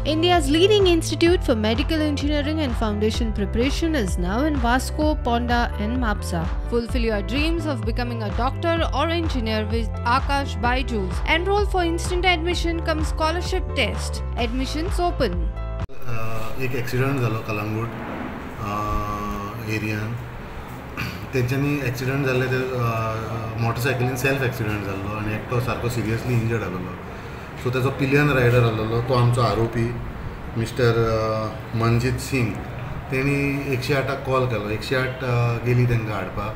India's leading institute for medical engineering and foundation preparation is now in Vasco, Ponda and Mapsa. Fulfill your dreams of becoming a doctor or engineer with Aakash Byju's. Enroll for instant admission cum scholarship test. Admissions open. एक accident जालो कलंगूट एरियान. तेंच्यांनी accident जाल्ले ते मोटरसायकलीन self accident जाल्लो आनी एकटो सारको seriously injured आसलो. सो तेजो पिलियन रायडर आसलो तो आमचो आरोपी मिस्टर मनजीत सिंग, तेणी 108 कॉल केलो. 108 गेली तांकां हाडपाक.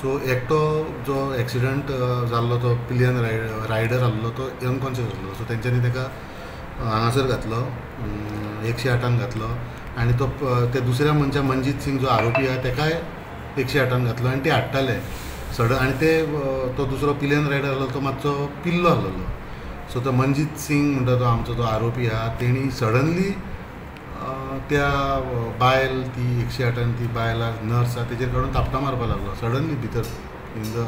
सो एकटो जो एक्सिडंट जाल्लो तो पिलियन रायडर आसलो तो अनकॉन्शियस आसलो. सो तेंच्यांनी ताका हांगासर घातलो, 108 घातलो आनी तो ते दुसऱ्या मनशा मनजीत सिंग जो आरोपी आहा तेकाय 108 घातलो आनी ते हाडटाले सडन. आनी ते तो दुसरो पिलियन रायडर आसलो तो मातसो पिल्लो आसलो. सो तो मनजीत सिंग म्हणटा तो आमचो तो आरोपी आहा तेणी सडनली त्या बायल ती 108 ती बायल नर्स आहा तेजेर काडून थापटां मारपाक लागलो सडनली भितर in the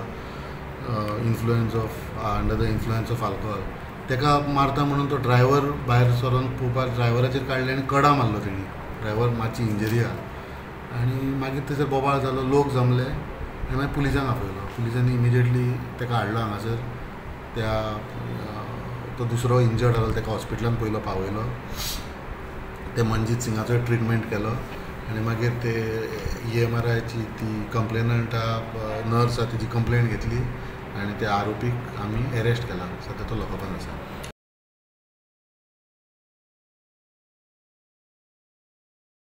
influence of under the influence of alcohol. तेका मारता म्हणून तो ड्रायव्हर भायर सरोन पळोवपाक ड्रायव्हराचेर काडले आनी कडा मारलो तेणी. ड्रायव्हर मातशी इंजरी आहा आनी मागीर थंयसर बोबाळ जालो, लोक जमले आनी मागीर पुलिसांक आपयलो. पुलिसांनी इमिजिएटली तेका हाडलो हांगासर. त्या तो दुसरो इंजर्ड आसलो तेका हॉस्पिटलान पयलो पावयलो. ते मनजीत सिंगाचो ट्रिटमेंट केलो आनी मागीर ते EMRIची ती कंप्लेनंट आहा नर्स आहा तेजी कंप्लेन घेतली आनी त्या आरोपीक आमी एरेस्ट केला. सद्या तो लॉकअपान आसा.